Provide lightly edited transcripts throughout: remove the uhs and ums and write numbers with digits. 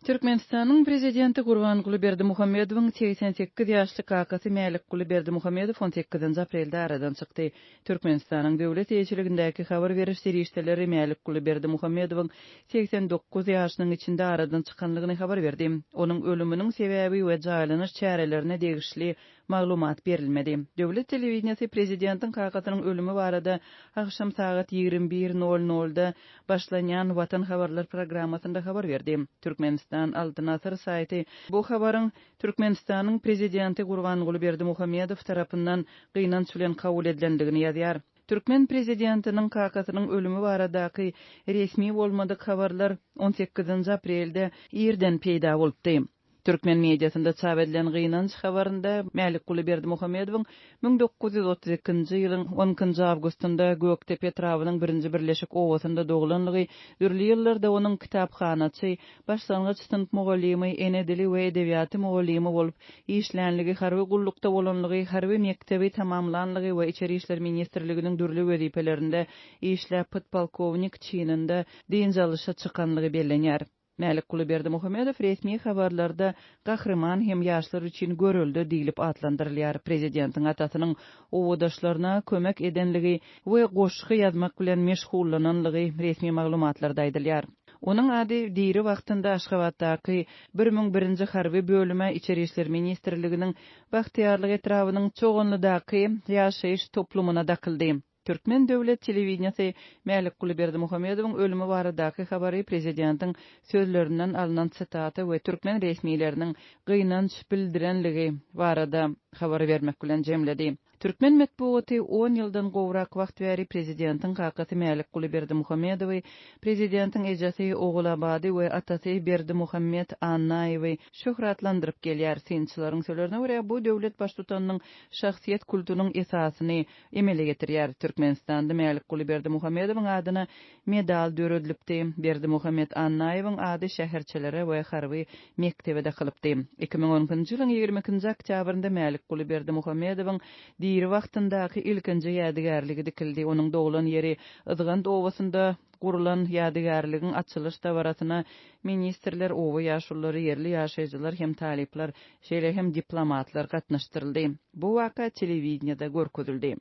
Türkmenistanyň Prezidenti Gurbanguly Berdimuhamedowyň 88 ýaşly kakasy Mälikguly Berdimuhamedow on sekizinji aprelde aradan çykdy. Türkmenistanyň döwlet eýeçiligindäki habar beriş serişdeleri Mälikguly Berdimuhamedowyň 89 ýaşynyň içinde aradan çykanlygyny habar berdi. Onuň ölüminiň sebäbi we jaýlanyş çärelerine degişli maglumat berilmedi. Döwlet telewideniýesi prezidentiň kakasynyň ölümi barada agşam sagat 21 nol nolda başlanýan Watan habarlar programmasynda habar berdi. Türkmenistan Altyn asyr saýty bu habaryň Türkmenistanyň Prezidenti Gurbanguly Berdimuhamedow tarapyndan gynanç bilen kabul edilendigini ýazýar. Türkmen prezidentiniň kakasynyň ölümi baradaky resmi bolmadyk habarlar on sekizinji aprelde irden peýda bolupdy. Türkmen mediasynda çap edilen gynanç habarynda Mälikguly Berdimuhamedowyň 1932-nji ýylyň on ikinji awgustynda Gökdepe etrabynyň Birinji Birleşik obasynda doglanlygy, dürli ýyllarda onuň kitaphanaçy, başlangyç synp mugallymy, ene dili we edebiýaty mugallymy bolup işlänligi, harby gullukda bolanlygy, harby mekdebi tamamlanlygy we Içeri işler ministrliginiň dürli wezipelerinde işläp podpolkownik çininde dynç alyşa çykanlygy bellenýär. Mälikguly Berdimuhamedow resmi habarlarda gahryman hem ýaşlar üçin görelde diýlip atlandyrylýar. Prezidentiň atasynyň obadaşlaryna kömek edenligi we goşgy ýazmak bilen meşgullananlygy resmi maglumatlarda aýdylýar. Onuň ady diri wagtynda Aşgabatdaky 1001-nji harby bölüme Içeri işler ministrliginiň Bagtyýarlyk etrabynyň Çoganlydaky ýaşaýyş toplumyna dakyldy. Türkmen döwlet telewideniýesi Mälikguly Berdimuhamedowyň ölümi baradaky habary prezidentiň sözlerinden alnan sitata we türkmen resmileriniň gynanç bildirenligi barada habar bermek bilen jemledi. Türkmen metbugaty on ýyldan gowrak wagt bäri prezidentiň kakasy Mälikguly Berdimuhamedowy, prezidentiň ejesi Ogulabady we atasy Berdimuhamet Annaýewi şöhratlandyryp gelýär. Synçylaryň sölerine görä, bu döwlet baştutanynyň şahsyýet kultunyň esasyny emele getirýär. Türkmenistanda Mälikguly Berdimuhamedowyň adyna medal döredilipdi. Berdimuhamet Annaýewiň ady şäherçelere we harby mekdebe dakylypdy. 2012-nji ýylyň 22-nji oktýabrynda Mälikguly Berdimuhamedowyň diri wagtyndaky ilkinji ýadygärligi dikildi. Onuň doglan ýeri Yzgant obasynda gurlan ýadygärligiň açylyş dabarasyna ministrler, oba ýaşululary, ýerli ýaşaýjylar hem talyplar, şeýle hem diplomatlar gatnaşdyryldy. Bu waka telewideniýede görkezildi.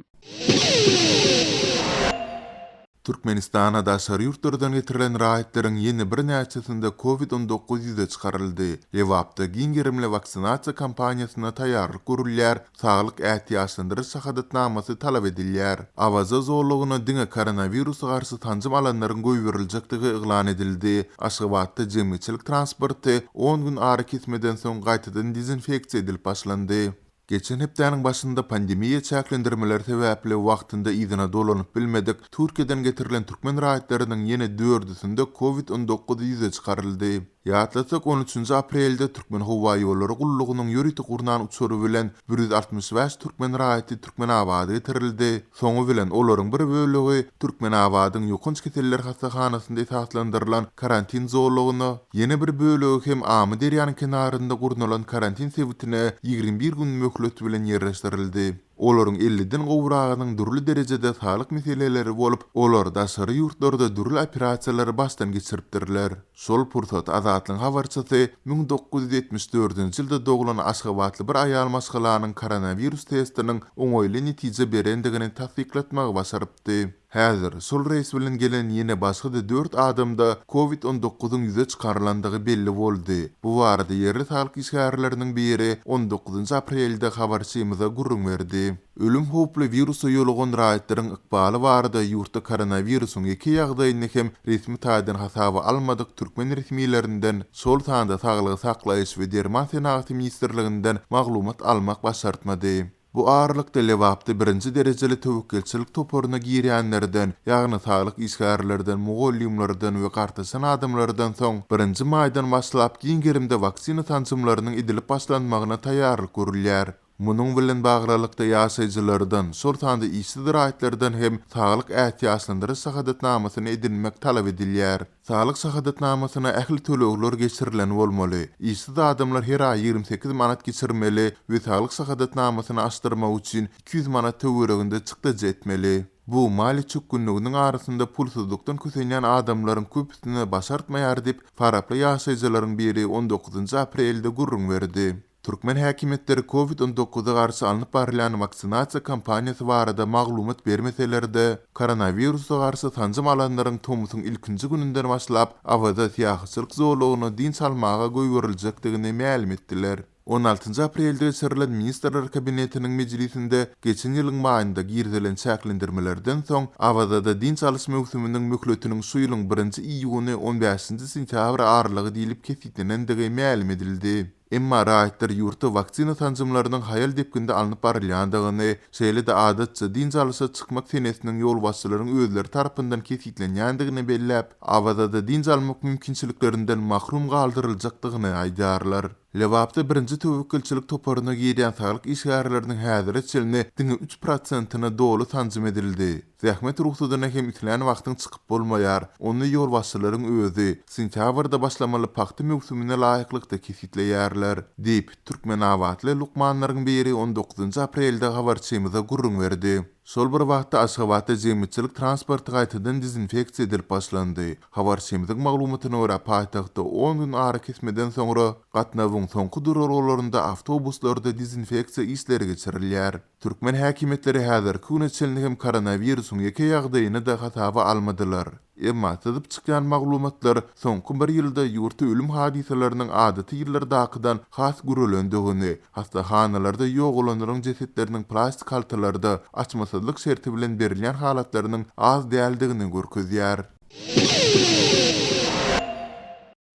Türkmenistana daşary ýurtlardan getirilen raýatlaryň ýene birnäçesinde Covid 19 ýüze çykaryldy. Lebapda giň gerimli waksinasiýa kampaniýasyna taýýarlyk görülýär, saglyk ätiýaçlandyryş şahadatnamasy talap edilýär. Awaza zolagyna diňe koronawirusa garşy sanjym alanlaryň goýberiljekdigi yglan edildi. Aşgabatda jemgyýetçilik transporty on gün arakesmeden soň gaýtadan dezinfeksiýa edilip başlandy. Geçen hepdäniň başynda pandemiýa çäklendirmeleri sebäpli wagtynda yzyna dolanyp bilmedik Türkiýeden getirilen türkmen raýatlarynyň ýene dördüsinde Covid 19 ýüze çykaryldy. Ýatlatsak, on üçünji aprelde Türkmenhowaýollary gullugynyň ýörite gurnan uçary bilen 165 türkmen raýaty Türkmenabada getirildi. Soňy bilen olaryň bir bölegi Türkmenabadyň ýokanç keseller hassahanasynda esaslandyrylan karantin zolagyna, ýene bir bölegi hem Amyderýanyň kenarynda gurnalan karantin sebitine 21 gün möhlet bilen ýerleşdirildi. Olaryň elliden gowragynyň dürli derejede saglyk meseleleri bolup, olar daşary ýurtlarda dürli operasiýalary başdan geçiripdirler. Şol pursat Azatlygyň habarçysy 1974-nji ýylda doglan aşgabatly bir aýal maşgalanyň koronawirus testiniň oňaýly netije berendigini tassyklatmagy başarypdy. Häzir şol reýs bilen gelen ýene başga-da dört adamda Covid 19-yň ýüze çykarylandygy belli boldy. Bu barada ýerli saglyk işgärleriniň biri on dokuzynjy aprelde habarçymyza gürrüň berdi. Ölüm howply wirusa ýolugan raýatlaryň ykbaly barada ýurtda koronawirusyň ýeke ýagdaýyny hem resmi taýdan hasaba almadyk türkmen resmilerinden, şol sanda Saglygy saklaýyş we derman senagaty ministrliginden maglumat almak başartmady. Bu aralykda Lebapda birinji derejeli töwekgelçilik toparyna girýänlerden, ýagny saglyk işgärlerden, mugallymlardan we gartaşan adamlardan soň, birinji maýdan başlap giň gerimde waksina sanjymlarynyň edilip başlanmagyna taýýarlyk görülýär. Munuň bilen baglylykda, ýaşaýjylardan, şol sanda işsiz raýatlardan hem saglyk ätiýaçlandyryş şahadatnamasyny edinmek talap edilýär. Saglyk şahadatnamasyna ähli tölegler geçirilen bolmaly. Işsiz adamlar her aý 28 manat geçirmeli we saglyk şahadatnamasyny açdyrmak üçin 200 manat töwereginde çykdajy etmeli. Bu maliýe çökgünliginiň arasynda pulsuzlykdan kösenýän adamlaryň köpüsine başartmaýar diýip, faraply ýaşaýjylaryň biri on dokuzynjy aprelde gürrüň berdi. Türkmen häkimiýetleri Covid 19 garşy alnyp barylýan waksinasiýa kampaniýasy barada maglumat bermeseler-de, koronawirusa garşy sanjym alanlaryň tomusyň ilkinji gününden başlap Awaza syýahatçylyk zolagyna dynç almaga goýberiljekdigini mälim etdiler. On altynjy aprelde geçirilen Ministrler Kabinetiniň mejlisinde geçen ýylyň maýynda girizilen çäklendirmelerden soň Awazada dynç alyş möwsüminiň möhletiniň şu ýylyň birinji iýuny on bäşinji sentýabr aralygy diýlip kesgitlenendigi mälim edildi. Emma raýatlar ýurtda waksina sanjymlarynyň haýal depginde alnyp barylýandygyny, şeýle-de adatça dynç alyşa çykmak senesiniň ýolbaşçylaryň özleri tarapyndan kesgitlenýändigini belläp, Awazada dynç almak mümkinçiliklerinden mahrum galdyryljakdygyny aýdýarlar. Lebapda birinji töwekgelçilik toparyna girýän saglyk işgärleriniň häzire çenli diňe üç prosentine doly sanjym edildi. Zähmet rugsadyna hem islän wagtyň çykyp bolmaýar. Ony ýolbaşçylaryň özi sentýabrda başlamaly pagta möwsümine laýyklykda kesgitleýärler, diýip, türkmenabatly lukmanlaryň biri on dokuzynjy aprelde habarçymyza gürrüň berdi. Şol bir wagtda, Aşgabatda jemgyýetçilik transporty gaýtadan dezinfeksiýa edilip başlandy. Habarçymyzyň maglumatyna görä, paýtagtda on gün arakesmeden soňra, gatnawyň soňky duralgalarynda awtobuslarda dezinfeksiýa işleri geçirilýär. Türkmen häkimiýetleri häzirki güne çenli hem koronawirusyň ýeke ýagdaýyny-da hasaba almadylar. Emma syzyp çykýan maglumatlar soňky bir ýylda ýurtda ölüm hadysalarynyň adaty ýyllardakydan has güreländigini, hassahanalarda ýogalanlaryň jesetleriniň plastik haltalarda açmasyzlyk şerti bilen berilýän halatlarynyň az däldigini görkezýär.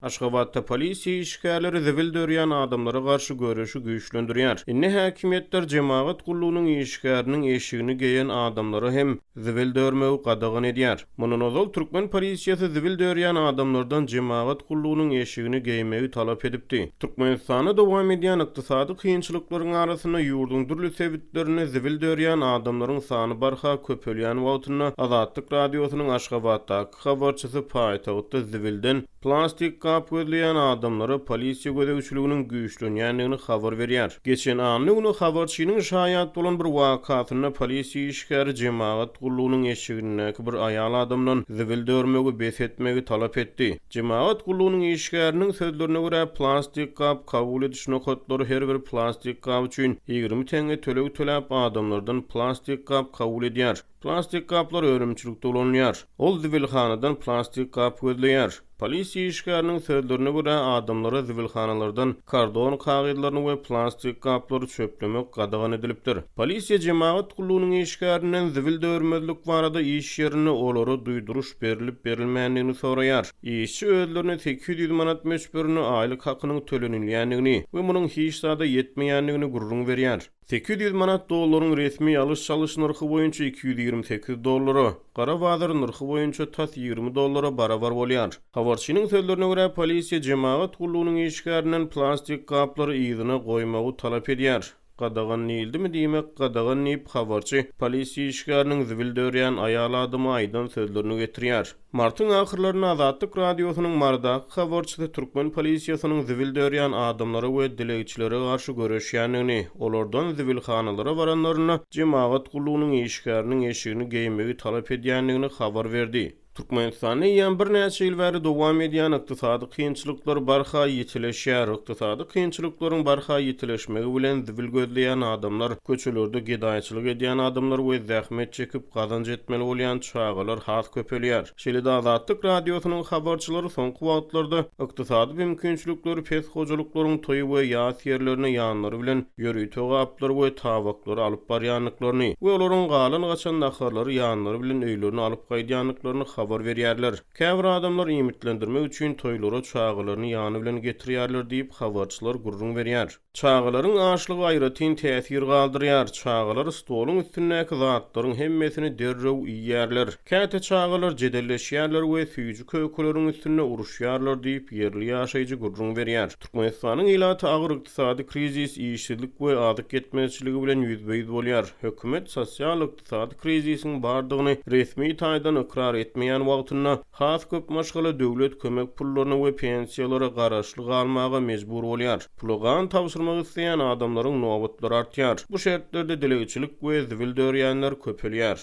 Aşgabatda polisiýa işgärleri zibil dörýän adamlara garşy göreşi güýçlendirýär. Indi häkimiýetler jemagat gullugynyň işgäriniň eşigini geýen adamlara hem zibil dörmegi gadagan edýär. Mundan ozal türkmen polisiýasy zibil dörýän adamlardan jemagat gullugynyň eşigini geýmegi talap edipdi. Türkmenistanda dowam edýän ykdysady kynçylyklaryň arasynda ýurduň dürli sebitlerinde zibil dörýän adamlaryň sany barha köpelýän wagtynda Azatlyk Radiosynyň Aşgabatdaky habarçysy paýtagtda zibilden plastik gap gözleýän adamlara polisiýa gözegçiliginiň güýçlenýändigini habar berýär. Geçen anna güni habarçynyň şaýat bolan bir wakasynda polisiýa işgäri jemagat gullugynyň eşigindäki bir aýal adamdan zibil dörmegi bes etmegi talap etdi. Jemagat gullugynyň işgäriniň sözlerine görä, plastik gap kabul ediş nokatlary her bir plastik gap üçin 20 teňňe töleg töläp, adamlardan plastik gap kabul edýär. Plastik gaplar önümçilikde ulanylýar. Ol zibilhanadan plastik gap gözleýär. Polisiýa işgäriniň sözlerine görä, adamlara zibilhanalardan kardon kagyzlaryny we plastik gaplary çöplemek gadagan edilipdir. Polisiýa jemagat gullugynyň işgärinden zibil dörmezlik barada iş ýerinde olara duýduryş berlip-berilmändigini soraýar. Işçi özlerine 800 manat möçberinde aýlyk hakynyň tölenilýändigini we munuň hiç zada ýetmeýändigini gürrüň berýär. 800 manat dollaryň resmi alyş-çalyş nyrhy boýunça 228 dollara, gara bazar nyrhy boýunça tas 20 dollara barabar bolýar. Habarçynyň sözlerine görä, polisiýa jemagat gullugynyň işgärinden plastik gaplary yzyna goýmagy talap edýär. Gadagan diýildimi diýmek gadagan diýip, habarçy polisiýa işgäriniň zibil dörýän aýal adama aýdan sözlerini getirýär. Martyň ahyrlarynda Azatlyk Radiosynyň Marydaky habarçysy türkmen polisiýasynyň zibil dörýän adamlara we dilegçilere garşy göreşýändigini, olardan zibilhanalara baranlarynda jemagat gullugynyň işgäriniň eşigini geýmegi talap edýändigini habar berdi. Türkmenistanda eýýäm birnäçe ýyl bäri dowam edýän ykdysady kynçylyklar barha ýitileşýär. Ykdysady kynçylyklaryň barha ýitileşmegi bilen zibil gözleýän adamlar, köçelerde gedaýçylyk edýän adamlar we zähmet çekip gazanç etmeli bolýan çagalar has köpelýär. Şeýle-de Azatlyk Radiosynyň habarçylary soňky wagtlarda ykdysady mümkinçilikleri pes hojalyklaryň toý we ýas ýerlerine ýanlary bilen ýörite gaplary we tabaklary alyp barýandyklaryny we olaryň galan-gaçan naharlary ýanlary bilen öýlerine alyp gaýdýandyklaryny habar berýärler. Käbir adamlar iýmitlendirmek üçin toýlara çagalaryny ýany bilen getirýärler diýip, habarçylar gürrüň berýär. Çagalaryň açlygy aýratyn täsir galdyrýar. Çagalar stoluň üstündäki zatlaryň hemmesini derrew iýýärler. Käte çagalar jedelleşýärler we süýji-kökeleriň üstünde uruşýarlar diýip, ýerli ýaşaýjy gürrüň berýär. Türkmenistanyň ilaty agyr ykdysady krizis, işsizlik we azyk ýetmezçiligi bilen ýüzbe-ýüz bolýar. Hökümet sosial-ykdysady krizisiň bardygyny resmi taýdan ykrar etmeýän wagtynda, Has köp maşgala döwlet kömek pullaryna we pensiýalara garaşly galmaga mejbur bolýar. Pula gan tabşyrmak isleýän adamlaryň nobatlary artýar. Bu şertlerde dilegçilik we zibil dörýänler köpelýär.